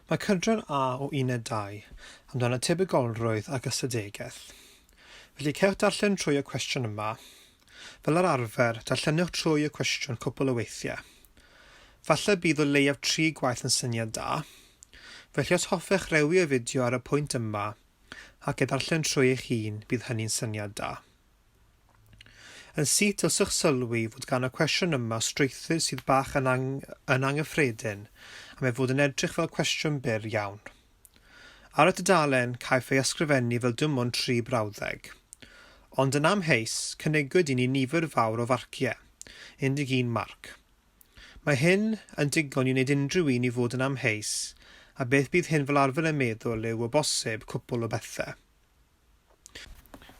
Mae cydran A o Uned 2 amdan y tebygolrwydd ac ystadegaeth. Felly cewch darllen trwy y cwestiwn yma. Fel yr arfer, darllenwch trwy y cwestiwn cwpl o weithiau. Falle bydd o leiaf tri gwaith yn syniad da. Felly os hoffech rewi y fideo ar y pwynt yma ac ei ddarllen trwy eich hun, bydd hynny'n syniad da. Yn syth dylswch sylwi fod gan y cwestiwn yma strwythur sydd bach yn ang yn anghyffredin am ei fod yn edrych fel cwestiwn byr iawn. Ar y dudalen, caiff ei ysgrifennu fel dim ond tri brawddeg. Ond yn amheus, cynigwyd i ni nifer fawr o farciau, 11 marc. Mae hyn yn digon i wneud unrhyw un i fod yn amheus, a beth bydd hyn fel arfer yn meddwl yw, o bosib, cwpwl o bethau.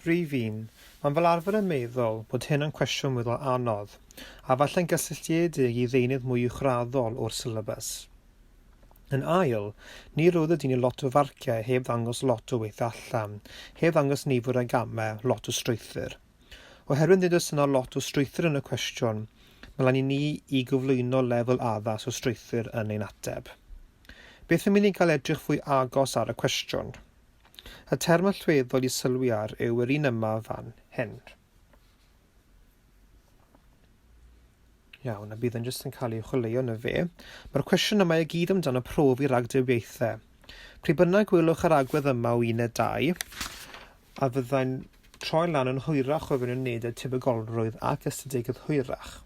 Rhif un, Mae'n fel arfer yn meddwl bod hyn yn cwestiwn weddol anodd, a falle'n gysylltiedig i ddeunydd mwy uwchraddol o'r syllabus. Yn ail, ni roedded i ni lot o farciau heb ddangos lot o weithio allan, heb ddangos nifer o gamau, lot o strwythur. Oherwydd nid oes yna lot o strwythur yn y cwestiwn, mae lan i ni i gyflwyno lefel addas o strwythur yn ein ateb. Beth am i ni gael edrych fwy agos ar y cwestiwn? Y term allweddol i sylwi ar yw yr un yma fan hyn. Iawn, a bydd yn jyst yn cael ei chwilio yn y fe. Mae'r cwestiwn yma i gyd amdano profi ragdybiaethau. Pryd bynnag gwelwch yr agwedd yma o uned 2, a fyddai'n troi lan yn hwyrach o fewn unedau tebygolrwydd ac ystadegedd hwyrach.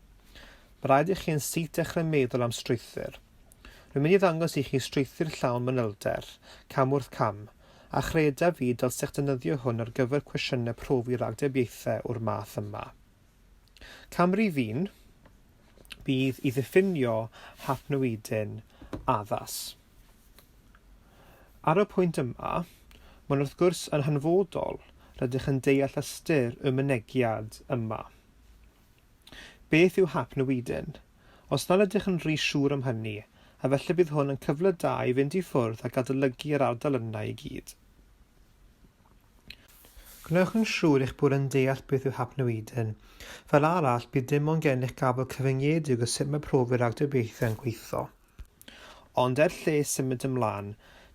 Mae rhaid i chi yn syth dechrau meddwl am strwythur. Rwy'n mynd i ddangos i chi strwythur llawn manylder, cam wrth cam, a chredaf fi dylsech defnyddio hwn ar gyfer cwestiynau profi ragdybiaethau o'r math yma. Cam rif un, bydd i ddiffinio hapnewidyn addas. Ar y pwynt yma, mae'n wrth gwrs yn hanfodol rydych yn deall ystyr y mynegiad yma. Beth yw hapnewidyn? Os nad ydych yn rhy siŵr am hynny, a felly bydd hwn yn cyfle da i fynd i ffwrdd ac adolygu yr ardal yna i gyd. Gwnewch yn siŵr eich bod yn deall beth yw hapnewidyn. Fel arall, bydd dim ond gennych gafael cyfyngedig o sut mae profi'r ragdybiaethau yn gweithio. Ond er lles symud ymlaen,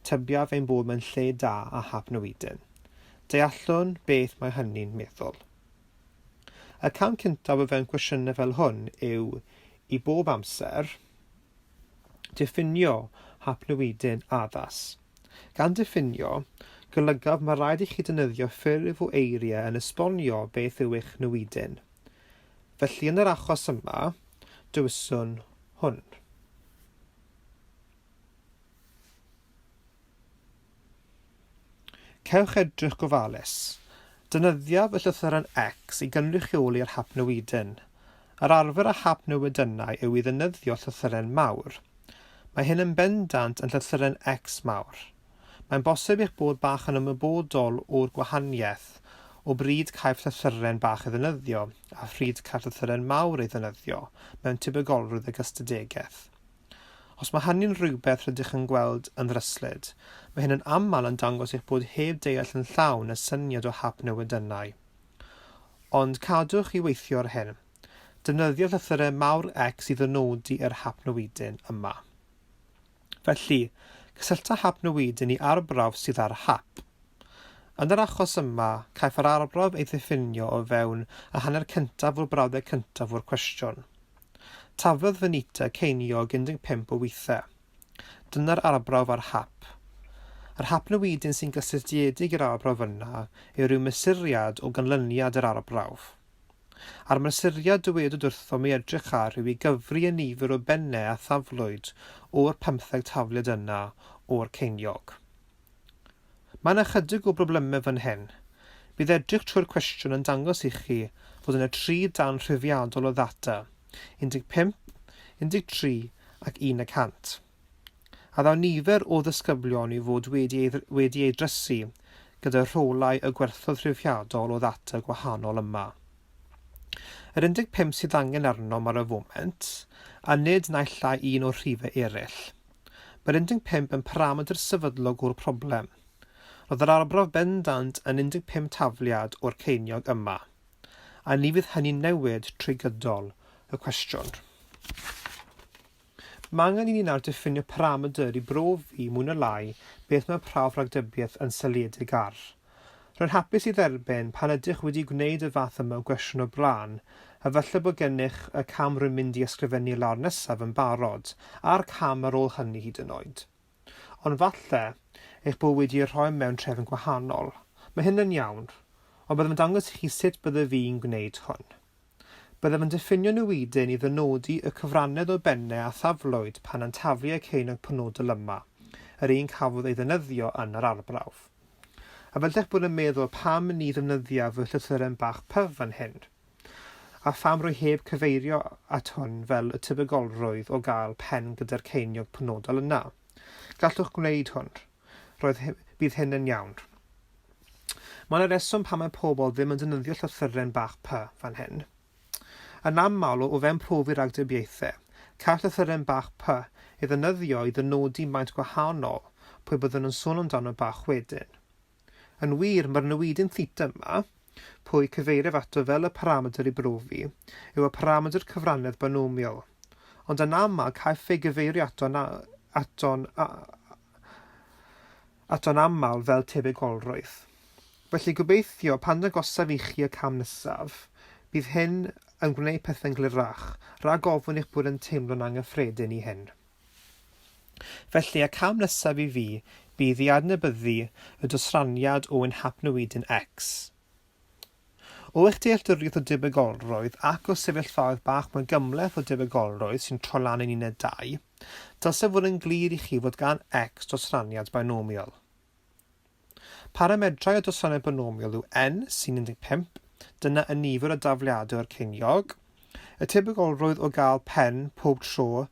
tybiaf ein bod mewn lle da â hapnewidyn. Deallwn beth mae hynny'n meddwl. Y cam cyntaf o fewn cwestiynau fel hwn yw i bob amser diffinio hapnewidyn addas. Gan diffinio, golygaf mae rhaid i chi defnyddio ffurf o eiriau yn esbonio beth yw eich newidyn. Felly yn yr achos yma, dewiswn hwn. Cewch edrych gofalus. Defnyddiaf y llythyren X i gynrychioli'r hapnewidyn. Yr arfer â hapnewidynnau yw i ddefnyddio llythyren mawr. Mae hyn yn bendant yn llythyren X mawr. Mae'n bosib eich bod bach yn ymwybodol o'r gwahaniaeth o bryd caiff llythyren bach ei ddefnyddio a phryd caiff llythyren mawr ei ddefnyddio mewn tebygolrwydd ag ystadegaeth. Os mae hynny'n rhywbeth rydych yn gweld yn ddryslyd, mae hyn yn aml yn dangos eich bod heb deall yn llawn y syniad o hapnewidynnau. Ond cadwch i weithio ar hyn. Defnyddio llythyrau mawr X i ddynodi yr hapnewidyn yma. Felly, cysyllta hapnewidyn i arbrawf sydd ar hap. Yn yr achos yma, caiff yr arbrawf ei ddiffinio o fewn y hanner cyntaf o'r brawddeg cyntaf o'r cwestiwn. Taflodd Vanita ceiniog 15 o weithiau. Dyna'r arbrawf ar hap. Yr hapnewidyn sy'n gysylltiedig i'r arbrawf yna yw rhyw mesuriad o ganlyniad yr arbrawf. A'r mesuriad dywedwyd wrthom ei edrych ar yw i gyfri y nifer o bennau a thaflwyd o'r pymtheg tafliad yna o'r ceiniog. Mae yna ychydig o broblemau fan hyn. Bydd edrych trwy'r cwestiwn yn dangos i chi fod yna tri darn rhifiadol o ddata, 15, 13 ac 1 y cant. A ddaw nifer o ddisgyblion i fod wedi ei, wedi eu drysu gyda rholau y gwerthoedd rhifiadol o ddata gwahanol yma. Yr 15 sydd angen arnom ar y foment, a nid naill ai un o'r rhifau eraill. Mae'r 15 yn paramedr sefydlog o'r problem. Roedd yr arbrawf bendant yn 15 tafliad o'r ceiniog yma, a ni fydd hynny'n newid trwy gydol y cwestiwn. Mae angen i ni nawr diffinio paramedr i brofi, mwy na lai, beth mae prawf ragdybiaeth yn seiliedig ar. Rwy'n hapus i dderbyn, pan ydych wedi gwneud y fath yma o gwestiwn o'r blaen, efallai bod gennych y cam rwy'n mynd i ysgrifennu lawr nesaf yn barod, a'r cam ar ôl hynny hyd yn oed. Ond falle eich bod wedi eu rhoi mewn trefn gwahanol. Mae hyn yn iawn, ond byddaf yn dangos i chi sut byddaf fi'n gwneud hwn. Byddaf yn diffinio newidyn i ddynodi y cyfrannedd o bennau a thaflwyd pan yn taflu y ceiniog penodol yma, yr un cafodd ei ddefnyddio yn yr arbrawf. A fellech bod yn meddwl pam ni ddefnyddiaf y llythyren bach 'p' fan hyn? A pham rwy heb cyfeirio at hwn fel y tebygolrwydd o gael pen gyda'r ceiniog penodol yna? Gallwch gwneud hwn. Roedd, bydd hyn yn iawn. Mae yna reswm pam mae pobl ddim yn defnyddio llythyren bach P fan hyn. Yn aml, o fewn profi ragdybiaethau, caiff llythyren bach P ei ddefnyddio i ddynodi maint gwahanol pwy byddwn yn sôn amdano bach wedyn. Yn wir, mae'r newidyn theta yma, pwy cyfeiriaf ato fel y paramedr i brofi, yw y paramedr cyfrannedd binomial. Ond yn aml, caiff ei gyfeirio ato'n ato'n ato'n aml fel tebygolrwydd. Felly gobeithio, pan ddangosaf i chi y cam nesaf, bydd hyn yn gwneud pethau'n glirach, rhag ofn eich bod yn teimlo'n anghyffredin i hyn. Felly, y cam nesaf i fi bydd i adnabyddu y dosraniad o ein hapnewidyn X. O eich dealltwriaeth o debygolrwydd ac o sefyllfaoedd bach mwy gymhleth o debygolrwydd sy'n troi lan yn uned 2, dylse fod yn glir i chi fod gan X dosraniad binomial. Paramedrau o dosraniad binomial yw n, sy'n 15, dyna y nifer o dafliadau o'r ceiniog, y tebygolrwydd o gael pen pob tro,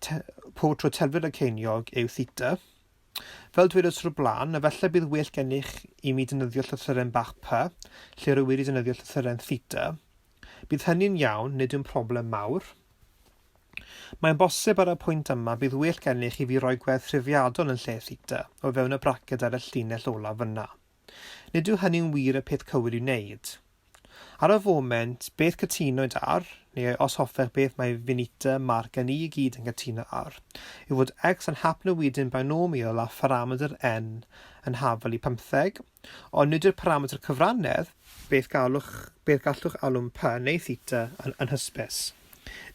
te, pob tro terfyn y ceiniog yw theta. Fel dwedais o'r blaen, efallai bydd well gennych i mi defnyddio llythyren bach p, lle rwy wedi defnyddio llythyren theta. Bydd hynny'n iawn, nid yw'n problem mawr. Mae'n bosib ar y pwynt yma bydd well gennych i fi roi gwerth rhifiadol yn lle theta, o fewn y braced ar y llinell olaf fyna. Nid yw hynny'n wir y peth cywir i'w wneud. Ar y foment, beth cytunwyd ar, neu os hoffech beth mae Vinita, Mark a ni i gyd yn cytuno ar, yw fod x yn hapnewidyn binomial a pharamedr n yn hafal i 15, ond nid yw'r paramedr cyfrannedd, beth galwch, beth gallwch alw'n p neu theta, yn, yn hysbys.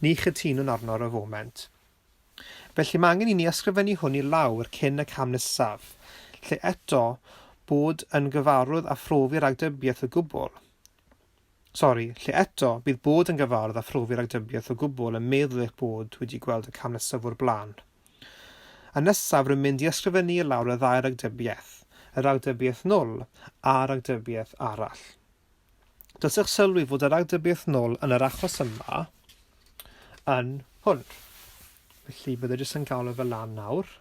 Ni chytunwn arno ar y foment. Felly mae angen i ni ysgrifennu hwn i lawr cyn y cam nesaf, lle eto bod yn gyfarwydd â phrofi ragdybiaeth o gwbl. Sori, lle eto bydd bod yn gyfarwydd â phrofi ragdybiaeth o gwbl yn meddwl eich bod wedi gweld y cam nesaf o'r blaen. Y nesaf rwy'n mynd i ysgrifennu i lawr y ddau ragdybiaeth, y ragdybiaeth nwl a'r ragdybiaeth arall. Dylsech sylwi fod y ragdybiaeth nol yn yr achos yma yn hwn. Felly bydde jyst yn gael o fel lan nawr.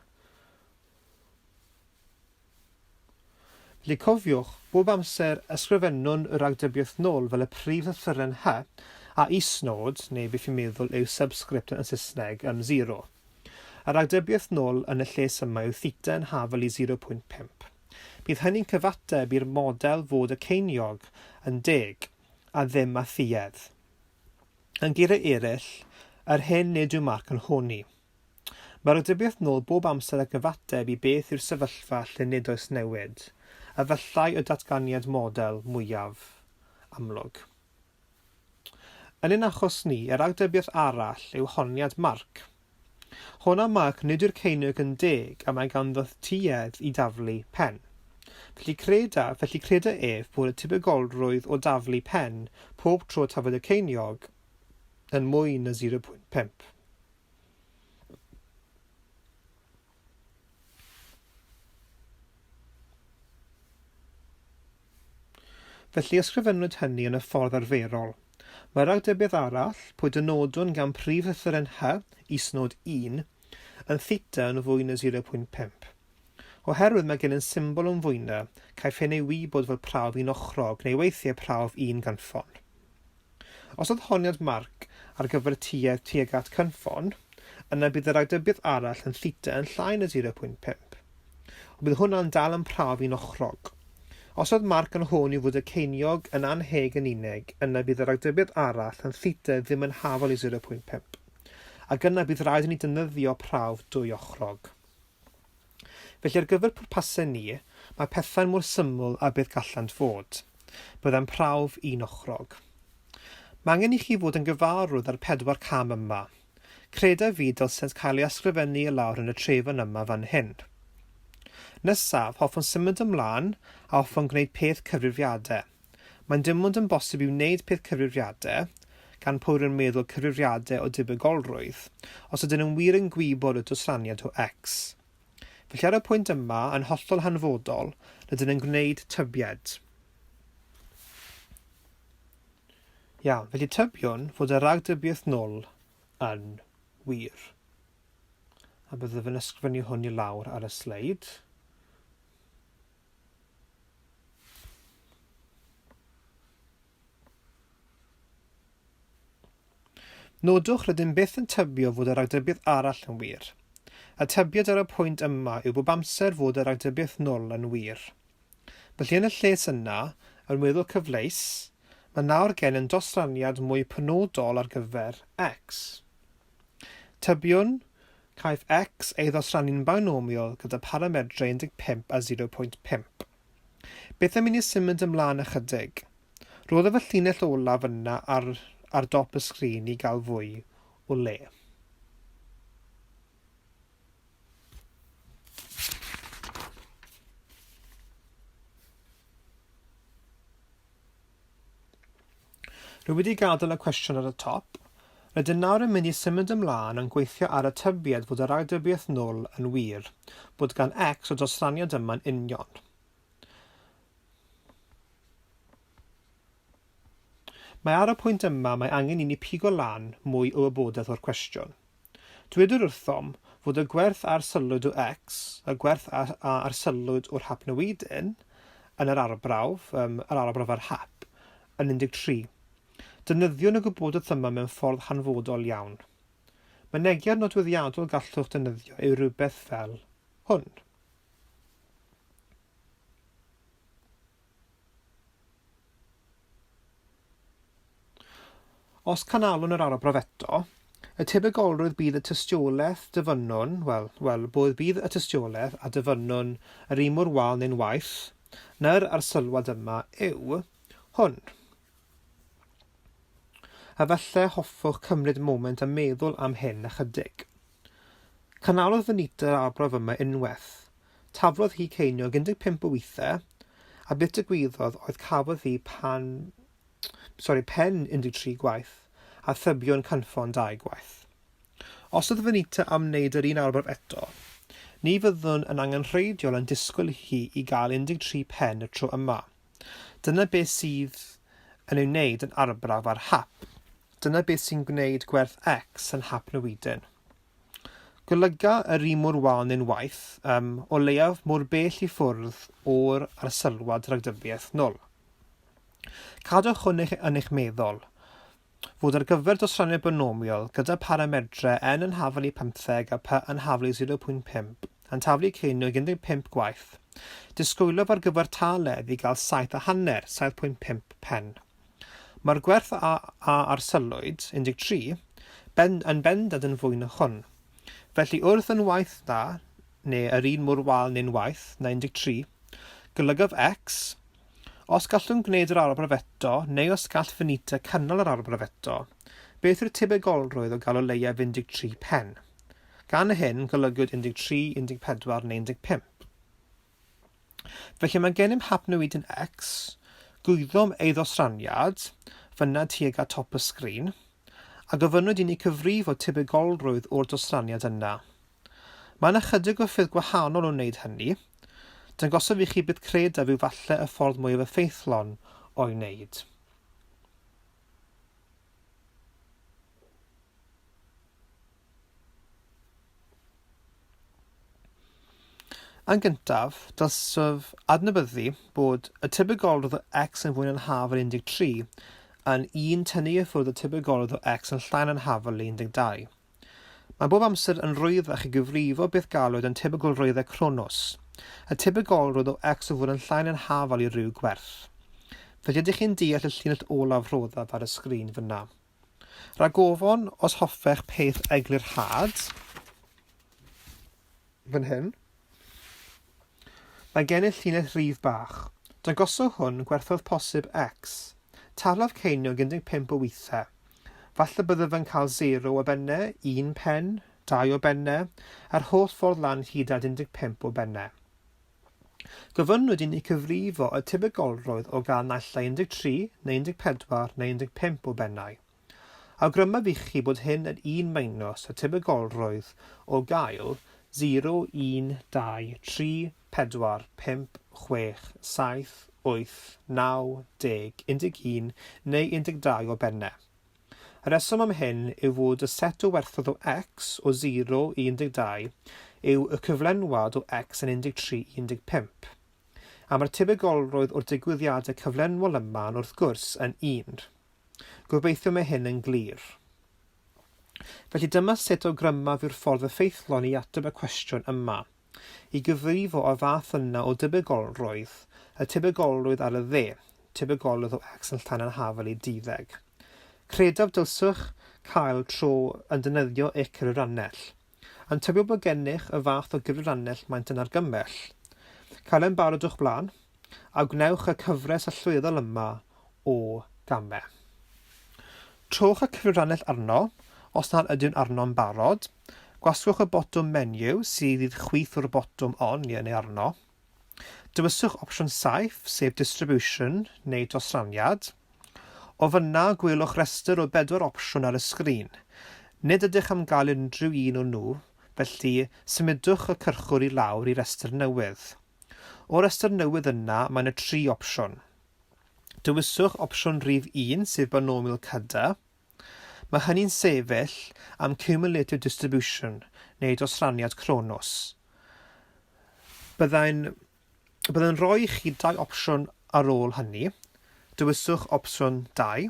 Felly cofiwch, bob amser ysgrifennwn y ragdybiaeth nol fel y prif lythyren H a isnod, neu beth fi'n meddwl yw subscript yn Saesneg, yn 0. Y ragdybiaeth nol yn y lles yma yw theta yn hafal i 0.5. Bydd hynny'n cyfateb i'r model fod y ceiniog yn deg a ddim â thuedd. Yn geiriau eraill, yr hyn nid yw Mark yn honni. Mae'r ragdybiaeth nôl bob amser yn cyfateb i beth yw'r sefyllfa lle nid oes newid, efallai y datganiad model mwyaf amlwg. Yn ein achos ni, y ragdybiaeth arall yw honiad Mark. Honna Mark nid yw'r ceiniog yn deg a mae ganddo tuedd i daflu pen. Felly creda, felly creda ef bod y tebygolrwydd o daflu pen pob tro taflwyd y ceiniog yn mwy na 0.5. Felly ysgrifennwyd hynny yn y ffordd arferol. Mae ragdybiaeth arall, pwy dynodwn gan prif lythyren H, isnod 1, yn theta yn fwy na 0.5. Oherwydd mae gennym symbol yn fwy na, caiff hyn ei wybod fel prawf unochrog neu weithiau prawf un gynffon. Os oedd honiad Mark ar gyfer tuedd tuag at cynffon, yna bydd y ragdybiaeth arall yn theta yn llai na 0.5. Ond bydd hwnna'n dal yn prawf unochrog. Os oedd Mark yn honni fod y ceiniog yn annheg yn unig, yna bydd y ragdybiaeth arall yn theta ddim yn hafal i 0.5. Ac yna bydd rhaid i ni defnyddio prawf dwyochrog. Felly ar gyfer pwrpasau ni, mae pethau'n mor syml â beth gallant fod. Byddai'n prawf un-ochrog. Mae angen i chi fod yn gyfarwydd â'r pedwar cam yma. Credaf fi dylsent cael ei ysgrifennu i lawr yn y trefn yma fan hyn. Nesaf, hoffwn symud ymlaen a hoffwn gwneud peth cyfrifiadau. Mae'n dim ond yn bosib i wneud peth cyfrifiadau, gan pwy rwy'n meddwl cyfrifiadau o debygolrwydd, os ydyn yn wir yn gwybod y dosraniad o X. Felly ar y pwynt yma, yn hollol hanfodol, rydyn yn gwneud tybied. Iawn, felly tybiwn fod y ragdybiaeth nol yn wir. A byddaf yn ysgrifennu hwn i lawr ar y sleid. Nodwch, rydym byth yn tybio fod y ragdybiaeth arall yn wir. Y tybiad ar y pwynt yma yw bob amser fod y ragdybiaeth nol yn wir. Felly yn y lles yna, yn weddol cyfleus, mae nawr gennym dosraniad mwy penodol ar gyfer x. Tybiwn, caiff x ei ddosrannu'n binomial gyda paramedrau 15 a 0.5. Beth am i ni symud ymlaen ychydig? Roddaf y llinell olaf yna ar, ar dop y sgrin i gael fwy o le. Rwy wedi gadael y cwestiwn ar y top. Rydym nawr yn mynd i symud ymlaen yn gweithio ar y tybied fod y ragdybiaeth nol yn wir, bod gan X y dosraniad yma'n union. Mae ar y pwynt yma mae angen i ni pigo lan mwy o wybodaeth o'r cwestiwn. Dwedir wrthom fod y gwerth a arsylwyd o X, y gwerth a, a arsylwyd o'r hapnewidyn, yn yr arbrawf, um, yr arbrawf ar hap, yn 13. Defnyddiwn y gwybodaeth yma mewn ffordd hanfodol iawn. Mynegiad nodweddiadol gallwch defnyddio yw rhywbeth fel hwn. Os canalwn yr arbrawf eto, y tebygolrwydd bydd y tystiolaeth dyfynnwn, wel, wel, bodd bydd y tystiolaeth a dyfynnwn yr un mor wael neu'n waeth na'r arsylwad yma yw hwn. A falle hoffwch cymryd moment a meddwl am hyn ychydig. Canalodd Vanita yr arbrawf yma unwaith. Taflodd hi ceiniog 15 o weithiau, a beth digwyddodd oedd cafodd hi pan sori, pen 13 gwaith, a thybio'n cynffon dau gwaith. Os oedd Vanita am wneud yr un arbrawf eto, ni fyddwn yn angenrheidiol yn disgwyl hi i gael 13 pen y tro yma. Dyna beth sydd yn ei wneud yn arbrawf ar hap. Dyna beth sy'n gwneud gwerth X yn hap newidyn. Golyga yr un mor wael neu'n waeth, um, o leiaf mor bell i ffwrdd o'r arsylwad ragdybiaeth nol. Cadwch hwn eich, yn eich meddwl, fod ar gyfer dosrannau binomial gyda paramedrau n yn hafal i 15 a p yn hafal i 0.5, yn taflu ceiniog 15 gwaith, disgwylof ar gyfer taledd i gael 7.5, 7.5 pen. Mae'r gwerth a, a arsylwyd, 13, ben, yn bendant yn fwy na hwn. Felly wrth yn waeth na, neu yr un mor wael neu'n waeth na 13, golygaf x, Os gallwn gwneud yr arbrawf eto, neu os gall Finita cynnal yr arbrawf eto, beth yw'r tebygolrwydd o gael o leiaf 13 pen? Gan hyn, golygwyd 13, 14 neu 15. Felly mae gennym hapnewidyn X, gwyddom ei ddosraniad, fyna tuag at top y sgrin, a gofynnwyd i ni cyfrifo tebygolrwydd o'r dosraniad yna. Mae yna chydig o ffyrdd gwahanol o wneud hynny. Dangosaf i chi beth credaf yw falle y ffordd mwyaf effeithlon o'i wneud. Yn gyntaf, dylsaf adnabyddu bod y tebygolrwydd o x yn fwy na'n hafal 13 yn 1 tynnu i ffwrdd y tebygolrwydd o x yn llai na'n hafal 12. Mae bob amser yn rhwyddach i gyfrifo beth galwyd yn tebygolrwyddau Kronos, y tebygolrwydd o x o fod yn llai na'n hafal i ryw gwerth. Felly ydych chi'n deall y llinell olaf rhoddaf ar y sgrin fyna. Rhagofon os hoffech peth eglurhad fan hyn. Mae gennych llinell rif bach. Dangoso hwn gwerthoedd posib X. Taflaf ceiniog 15 o weithiau. Falle byddaf yn cael 0 o bennau, 1 pen, 2 o bennau, a'r holl ffordd lan hyd at 15 o bennau. Gofynnwyd i ni cyfrifo y tebygolrwydd o gael naill ai 13 neu 14 neu 15 o bennau. Awgrymaf ichi bod hyn yn un minus y tebygolrwydd o gael 0, 1, 2, 3, 4, 5, 6, 7, 8, 9, 10, 11 neu 12 o bennau. Y rheswm am hyn yw fod y set o werthoedd o x o 0 i 12 yw y cyflenwad o x yn 13 i 15. A mae'r tebygolrwydd o'r digwyddiadau cyflenwol yma yn wrth gwrs yn 1. Gobeithio mae hyn yn glir. Felly dyma sut awgrymaf yw'r ffordd effeithlon i ateb y cwestiwn yma. I gyfrifo y fath yna o debygolrwydd, y tebygolrwydd ar y dde, tebygolrwydd o x yn llai na'n hafal i duddeg. Credaf dylswch cael tro yn defnyddio eich cyfrannell. Yn tybio bod gennych y fath o gyfrannell maent yn argymell. Cael e'n barod o'ch blaen, a gwnewch y cyfres allweddol yma o gamau. Trowch y cyfrannell arno, os nad ydyw'n arno'n barod. Gwasgwch y botwm menu sydd i'r chwith o'r botwm on neu yn ei arno. Dewiswch opsiwn 7, sef Distribution neu Dosraniad. O fan'na, gwelwch restr o bedwar opsiwn ar y sgrin. Nid ydych am gael unrhyw un o nhw, felly symudwch y cyrchwr i lawr i restr newydd. O'r restr newydd yna, mae yna tri opsiwn. Dewiswch opsiwn rhif 1, sef binomial CUDA. Mae hynny'n sefyll am Cumulative Distribution, neu dosraniad Cronus. Byddai'n byddai'n rhoi i chi dau opsiwn ar ôl hynny. Dewiswch opsiwn 2.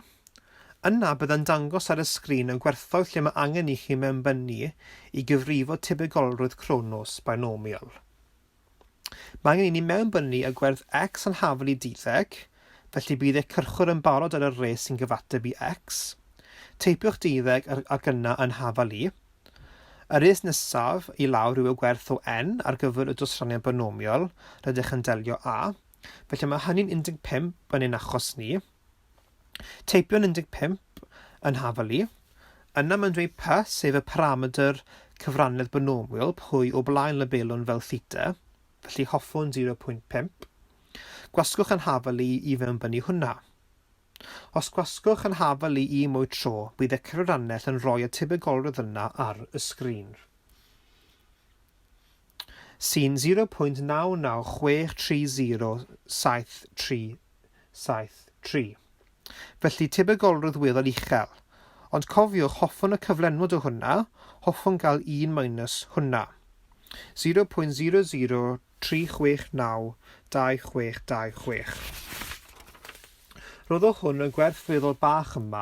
Yna byddai'n dangos ar y sgrin y gwerthoedd lle mae angen i chi mewnbynnu i gyfrifo tebygolrwydd Cronus binomial. Mae angen i ni mewnbynnu y gwerth x yn hafal i duddeg, felly bydd eich cyrchwr yn barod ar y res sy'n gyfateb i x. Teipiwch duddeg ac yna yn hafal i. Y res nesaf i lawr yw y gwerth o n ar gyfer y dosraniad binomial rydych yn delio â, felly mae hynny'n 15 yn ein achos ni. Teipio'n 15 yn hafal i. Yna mae'n dweud p, sef y paramedr cyfrannedd binomial, pwy o blaen labelwn fel theta, felly hoffwn 0.5. Gwasgwch yn hafal i i fewnbynnu hwnna. Os gwasgwch yn hafal i un mwy tro, bydd y cyfrannell yn rhoi y tebygolrwydd yna ar y sgrin. Sy'n 0.996307373. Felly, tebygolrwydd weddol uchel. Ond cofiwch, hoffwn y cyflenwad o hwnna, hoffwn gael 1 minus hwnna. 0.003692626. Rhoddwch hwn y gwerth weddol bach yma,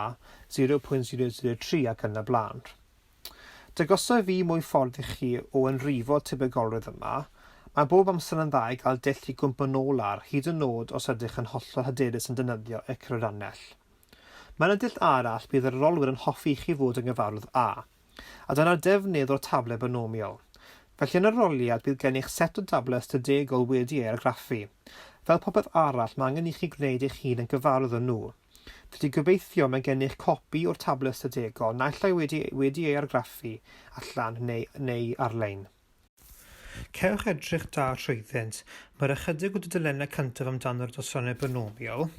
0.003 ac yn y blaen. Dangosa fi mwy ffordd i chi o ynrifo tebygolrwydd yma. Mae bob amser yn dda i gael dull i gwympo nôl ar, hyd yn nod os ydych yn hollol hyderus yn defnyddio y cyfrannell. Mae yna dull arall bydd yr arolwyr yn hoffi i chi fod yn gyfarwydd â. A dyna'r defnydd o'r tafle binomial. Felly yn yr aroliad bydd gennych set o dablau ystadegol wedi ei argraffu. Fel popeth arall mae angen i chi gwneud eich hun yn gyfarwydd â nhw. Felly gobeithio mae gennych copi o'r tabl ystadegol, naill ai wedi wedi ei argraffu allan neu neu ar-lein. Cewch edrych da trwyddynt. Mae'r ychydig o dudalennau cyntaf amdano'r dosrannau binomial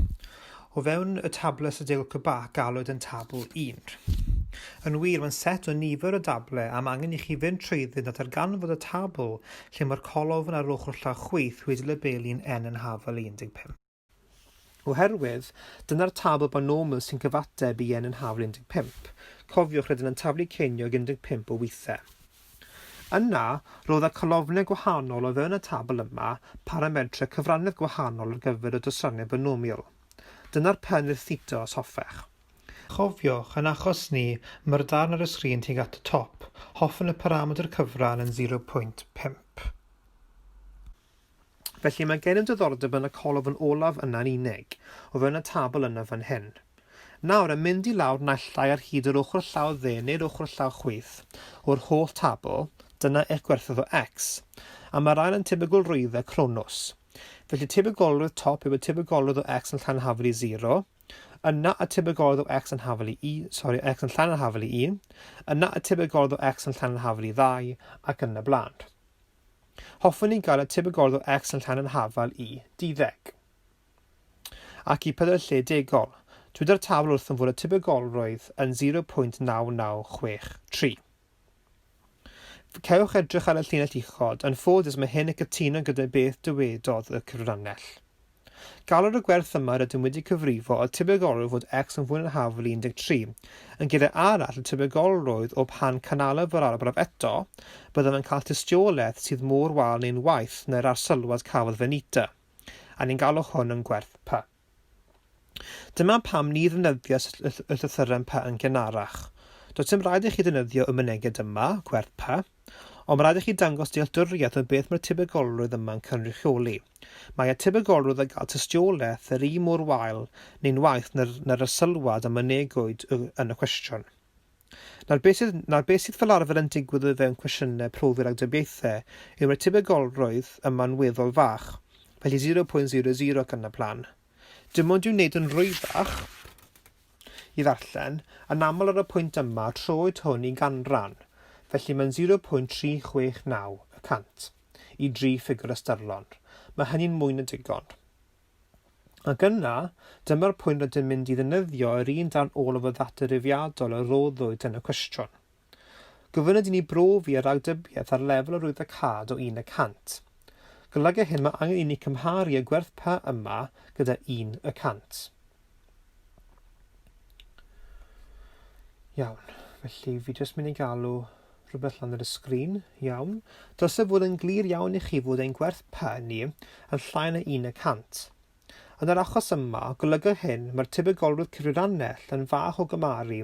o fewn y tabl ystadegol Quebec galwyd yn Tabl 1. Yn wir, mae'n set o nifer o dablau a mae angen i chi fynd trwyddynt a darganfod y tabl lle mae'r colofn ar ochr llaw chwith wedi labelu'n N yn hafal 15. Oherwydd, dyna'r tabl binomial sy'n cyfateb i n yn hafal 15. Cofiwch, rydyn yn taflu ceiniog 15 o weithiau. Yna, roedd y colofnau gwahanol o fewn y tabl yma paramedrau cyfrannedd gwahanol ar gyfer y dosrannau binomial. Dyna'r pen i'r theta os hoffech. Chofiwch, yn achos ni, mae'r darn ar y sgrin tuag at y top. Hoffwn y paramedr cyfran yn 0.5. Felly mae gennym diddordeb yn y colofn olaf yna'n unig, o fewn y tabl yna fan hyn. Nawr, yn mynd i lawr naill ai ar hyd yr ochr llaw dde neu'r ochr llaw chwith o'r holl tabl, dyna eich gwerthoedd o x. A mae'r ail yn tebygolrwyddau cronus. Felly tebygolrwydd top yw y tebygolrwydd o x yn llai na hafal i 0, yna y tebygolrwydd o x yn hafal i, sorry, x yn llai na hafal i 1, yna y tebygolrwydd o x yn llai na hafal i 2, ac yn y blaen. Hoffwn i gael y tebygolrwydd o x yn llai na hafal i duddeg. Ac i pedair lle degol. Dweda'r tabl wrthym fod y tebygolrwydd yn 0.9963. Cewch edrych ar y llinell uchod, yn ffodus mae hyn yn cytuno gyda beth dywedodd y cyfrannell. Galw'r y gwerth yma rydym wedi cyfrifo y tebygolrwydd fod x yn fwy na hafal i 13. Yn geiriau arall, y tebygolrwydd o pan canalaf yr arbrawf eto, byddem yn cael tystiolaeth sydd mor wael neu'n waeth na'r arsylwad cafodd Venita. A ni'n galw hwn yn gwerth P. Dyma pam ni ddefnyddiais y llythyren P yn gynharach. Does dim rhaid i chi ddefnyddio y mynegiad yma, gwerth P, ond mae rhaid i chi dangos dealltwriaeth o beth mae'r tebygolrwydd yma'n cynrychioli. Mae y tebygolrwydd o gael tystiolaeth yr un mor wael neu'n waeth na'r, na'r arsylwad a mynegwyd yn y cwestiwn. Nawr beth sydd, nawr beth sydd fel arfer yn digwydd o fewn cwestiynau profi ragdybiaethau yw mae'r tebygolrwydd yma'n weddol fach, felly 0.00 ac yn y blaen. Dim ond i'w wneud yn rwyddach i ddarllen, yn aml ar y pwynt yma troed hwn i ganran, felly mae'n 0.369 y cant i dri ffigwr ystyrlon. Mae hynny'n mwy na digon. Ac yna, dyma'r pwynt rydym mynd i ddefnyddio yr un darn olaf o ddata rifiadol a roddwyd yn y cwestiwn. Gofynnwyd i ni brofi y ragdybiaeth ar lefel arwyddocâd o 1 y cant. Golyga hyn mae angen i ni cymharu y gwerth pa yma gyda 1 y cant. Iawn, felly fi jyst mynd i galw rhywbeth lan ar y sgrin. Iawn. Dylse fod yn glir iawn i chi fod ein gwerth P ni yn llai na 1 y cant. Yn yr achos yma, golyga hyn mae'r tebygolrwydd cyfrirannell yn fach o gymaru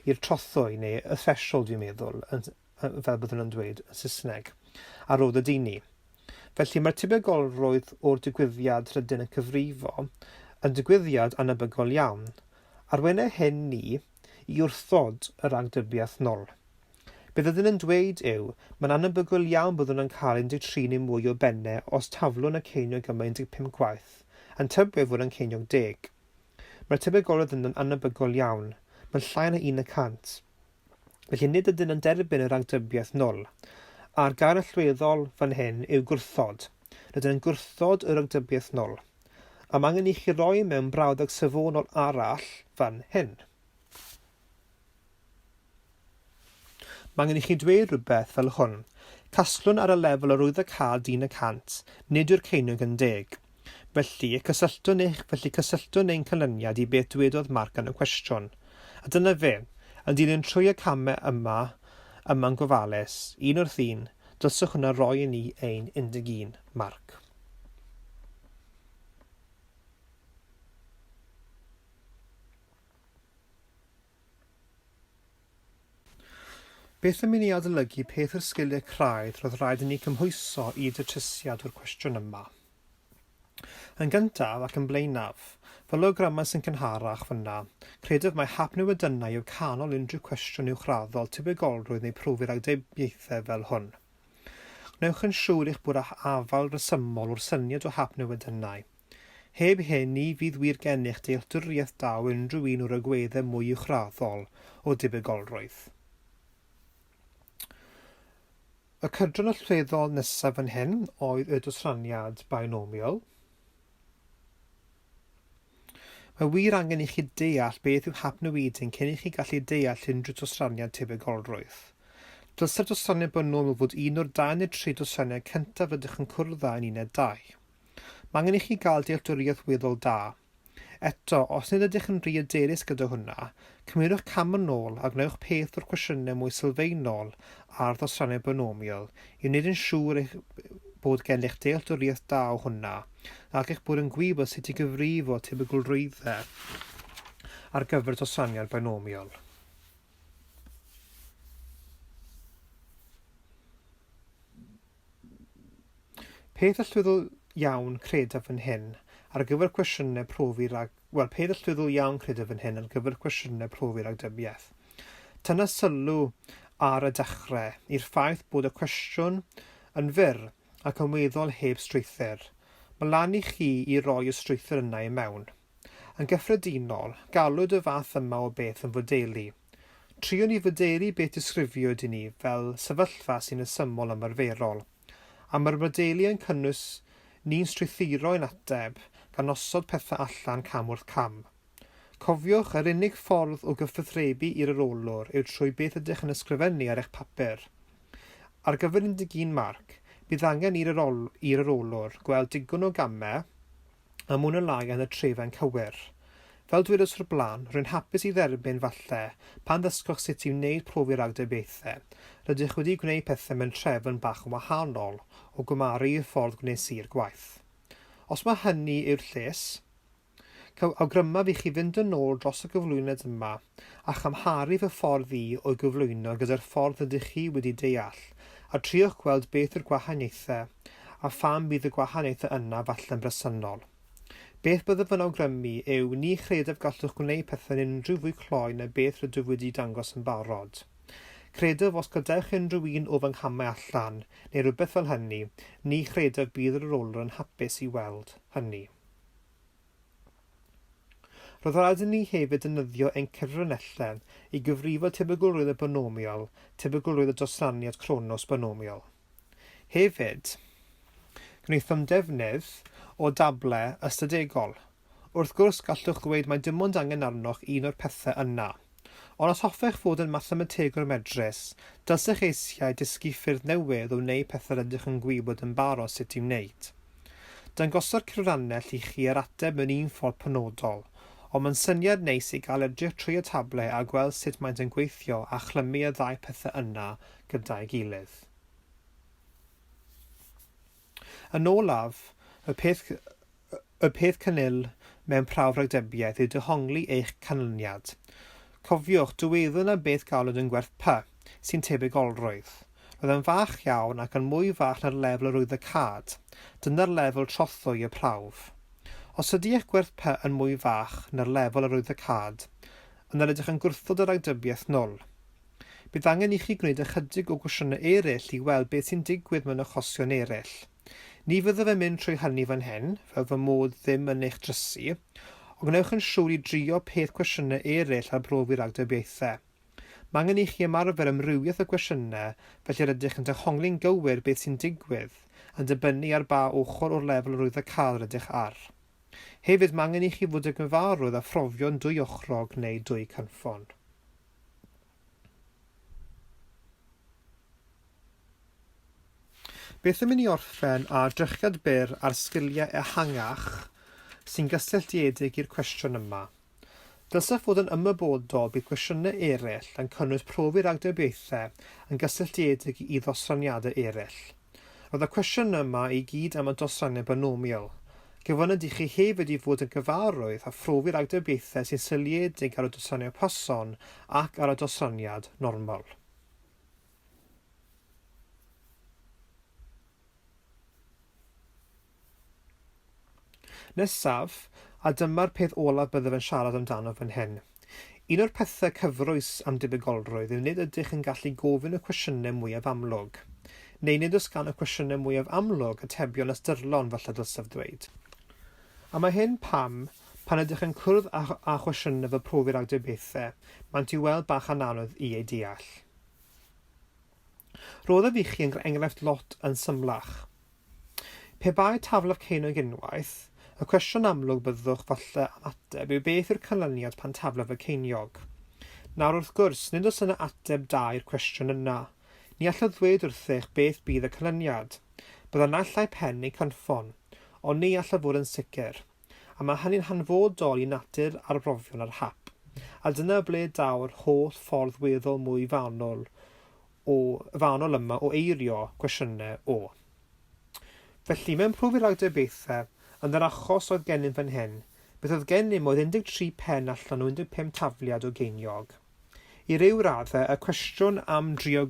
i'r trothwy, neu y threshold dwi'n meddwl, yn, fel byddwn yn dweud yn Saesneg, a rodd y dini. Felly mae'r tebygolrwydd o'r digwyddiad rydyn yn cyfrifo yn digwyddiad anebygol iawn. Arweinai hyn ni i wrthod y ragdybiaeth nol. Beth ydyn yn dweud yw, mae'n anebygol iawn byddwn yn cael 13 neu mwy o bennau os taflwn y ceiniog yma 15 gwaith, yn tybio ei fod yn ceiniog deg. Mae'r tebygolrwydd yna'n anebygol iawn, mae'n llai na un y cant. Felly nid ydyn yn derbyn y ragdybiaeth nol. A'r gair allweddol fan hyn yw gwrthod. Rydyn yn gwrthod y ragdybiaeth nol. A mae angen i chi roi mewn brawddeg safonol arall fan hyn. Mae angen i chi dweud rhywbeth fel hwn, Casglwn ar y lefel arwyddocâd un y cant, nid yw'r ceiniog yn deg. Felly, cysylltwn eich, felly cysylltwn ein canlyniad i beth dwedodd Mark yn y cwestiwn. A dyna fe, yn dilyn trwy y camau yma, yma'n gofalus, un wrth un, dylswch hwnna roi i ni ein 11 marc. Beth am i ni adolygu peth o'r sgiliau craidd roedd rhaid i ni cymhwyso i datrysiad o'r cwestiwn yma? Yn gyntaf ac yn blaenaf, fel awgrymais yn gynharach fan'na, credaf mai hapnewidynnau yw canol unrhyw cwestiwn uwchraddol tebygolrwydd neu profi ragdybiaethau fel hwn. Gwnewch yn siŵr eich bod â afael resymol o'r syniad o hapnewidynnau. Heb hyn, ni fydd wir gennych dealltwriaeth da o unrhyw un o'r agweddau mwy uwchraddol o debygolrwydd. Y cydran allweddol nesaf fan hyn oedd y dosraniad binomial. Mae wir angen i chi deall beth yw hapnewidyn cyn i chi gallu deall unrhyw dosraniad tebygolrwydd. Dylai'r dosraniad binomial fod un o'r dau neu tri dosraniad cyntaf rydych yn cwrdd â yn uned dau. Mae angen i chi gael dealltwriaeth weddol da. Eto, os nid ydych yn rhy hyderus gyda hwnna, cymerwch cam yn ôl a gwnewch peth o'r cwestiynau mwy sylfaenol ar ddosrannau binomial i wneud yn siŵr eich bod gennych dealltwriaeth da o hwnna ac eich bod yn gwybod sut i gyfrifo tebygolrwyddau ar gyfer dosraniad binomial. Peth allweddol iawn, credaf, fan hyn, ar gyfer cwestiynau profi rag... Wel, peth allweddol iawn credaf fan hyn ar gyfer cwestiynau profi ragdybiaeth. Tynna sylw ar y dechrau i'r ffaith bod y cwestiwn yn fyr ac yn weddol heb strwythur. Mae lan i chi i roi y strwythur yna i mewn. Yn gyffredinol, galwyd y fath yma o beth yn fodelu. Triwn i fodelu beth disgrifiwyd i ni fel sefyllfa sy'n resymol ymarferol. A mae'r modelu yn cynnwys ni'n strwythuro ein ateb gan osod pethau allan cam wrth cam. Cofiwch, yr unig ffordd o gyfathrebu i'r arolwr yw trwy beth ydych yn ysgrifennu ar eich papur. Ar gyfer 11 marc, bydd angen i'r arolwr gweld digon o gamau, a mwy na lai yn y trefen cywir. Fel dwedais o'r blaen, rwy'n hapus i dderbyn, falle, pan ddysgoch sut i wneud profi ragdybiaethau, rydych wedi gwneud pethau mewn trefn bach yn wahanol o gymharu i'r ffordd gwnes i'r gwaith. Os mae hynny yw'r lles, awgrymaf i chi fynd yn ôl dros y gyflwyniad yma a chymharu fy ffordd i o'i gyflwyno gyda'r ffordd rydych chi wedi deall, a triwch gweld beth yw'r gwahaniaethau a pham bydd y gwahaniaethau yna falle'n bresennol. Beth byddaf yn awgrymu yw ni chredaf gallwch gwneud pethau'n unrhyw fwy cloi na beth rydw wedi dangos yn barod. Credaf os gadewch unrhyw un o fy nghamau allan, neu rywbeth fel hynny, ni chredaf bydd yr arolwr yn hapus i weld hynny. Roedd rhaid i ni hefyd ddefnyddio ein cyfrinellau i gyfrifo tebygolrwydd y binomial, tebygolrwydd y dosraniad Kronos binomial. Hefyd, gwnaethom defnydd o dablau ystadegol. Wrth gwrs, gallwch ddweud mai dim ond angen arnoch un o'r pethau yna. Ond os hoffech fod yn mathemategwr medrus, dylsech eisiau dysgu ffyrdd newydd o wneud pethau rydych yn gwybod yn barod sut i'w wneud. Dangoso'r cyfrannell i chi yr ateb mewn un ffordd penodol, ond mae'n syniad neis i gael edrych trwy y tablau a gweld sut maent yn gweithio a chlymu y ddau pethau yna gyda'i gilydd. Yn olaf, y peth, y peth cynnil mewn prawf rhagdybiaeth yw dehongli eich canlyniad. Cofiwch, dyweddwn am beth galwyd yn gwerth P, sy'n tebygolrwydd. Roedd yn fach iawn ac yn mwy fach na'r lefel yr oedd y cad. Dyna'r lefel trothwy y prawf. Os ydy eich gwerth P yn mwy fach na'r lefel yr oedd y cad, yna rydych yn gwrthod y ragdybiaeth nwl. Bydd angen i chi gwneud ychydig o gwestiynau eraill i weld beth sy'n digwydd mewn achosion eraill. Ni fyddaf yn mynd trwy hynny fan hyn, fel fy mod ddim yn eich drysu, ond gwnewch yn siŵr i drio peth cwestiynau eraill ar brofi ragdybiaethau. Mae angen i chi ymarfer amrywiaeth o gwestiynau felly rydych yn dehongli'n gywir beth sy'n digwydd, yn dibynnu ar ba ochr o'r lefel arwyddocaol rydych ar. Hefyd, mae angen i chi fod yn gyfarwydd â phrofion dwyochrog neu dwy cynffon. Beth am i ni orffen â drychiad byr ar sgiliau ehangach sy'n gysylltiedig i'r cwestiwn yma? Dylsech fod yn ymwybodol bydd cwestiynau eraill yn cynnwys profi ragdybiaethau yn gysylltiedig i ddosraniadau eraill. Roedd y cwestiynau yma i gyd am y dosraniad binomial. Gofynnwyd i chi hefyd i fod yn gyfarwydd â phrofi ragdybiaethau sy'n seiliedig ar y dosraniad Poisson ac ar y dosraniad normal. Nesaf, a dyma'r peth olaf byddaf yn siarad amdano fan hyn. Un o'r pethau cyfrwys am debygolrwydd yw nid ydych yn gallu gofyn y cwestiynau mwyaf amlwg. Neu nid oes gan y cwestiynau mwyaf amlwg atebion ystyrlon, falle dylsaf ddweud. A mae hyn pam, pan ydych yn cwrdd â, â chwestiynau fel profi ragdybiaethau, maent i'w weld bach yn anodd i eu deall. Roddaf i chi enghraifft lot yn symlach. Pe bai taflaf ceiniog unwaith, y cwestiwn amlwg byddwch falle am ateb yw beth yw'r canlyniad pan taflaf y ceiniog? Nawr wrth gwrs, nid oes yna ateb da i'r cwestiwn yna. Ni allaf ddweud wrthych beth bydd y canlyniad. Byddai naill ai pen neu cynffon. Ond ni allaf fod yn sicr. A mae hynny'n hanfodol i natur arbrofion ar hap. A dyna ble daw'r holl ffordd weddol mwy fanwl o fanwl yma o eirio cwestiynau o. Felly, mewn profi ragdybiaethau, yn yr achos oedd gennym fan hyn, beth oedd gennym oedd 13 pen allan o 15 tafliad o geiniog. I ryw raddau, y cwestiwn am drio,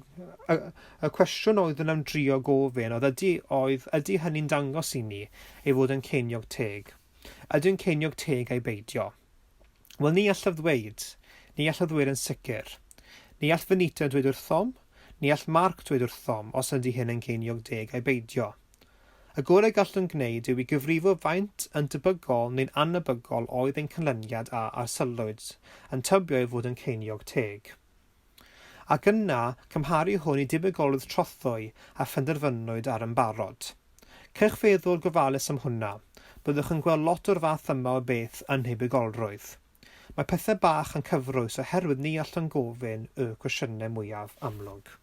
y, y cwestiwn oeddwn am drio gofyn oedd ydy, oedd ydy hynny'n dangos i ni ei fod yn ceiniog teg? Ydyw'n ceiniog teg ai beidio? Wel, ni allaf ddweud. Ni allaf ddweud yn sicr. Ni all Fanita dweud wrthom, ni all Mark dweud wrthom os ydy hyn yn geiniog deg ai beidio. Y gorau gallwn gwneud yw i gyfrifo faint yn debygol neu'n annebygol oedd ein canlyniad a arsylwyd, yn tybio ei fod yn ceiniog teg. Ac yna, cymharu hwn i debygolrwydd trothwy a phenderfynwyd ar yn barod. Cewch feddwl gofalus am hwnna, byddwch yn gweld lot o'r fath yma o beth yn nhebygolrwydd. Mae pethau bach yn cyfrwys oherwydd ni allwn gofyn y cwestiynau mwyaf amlwg.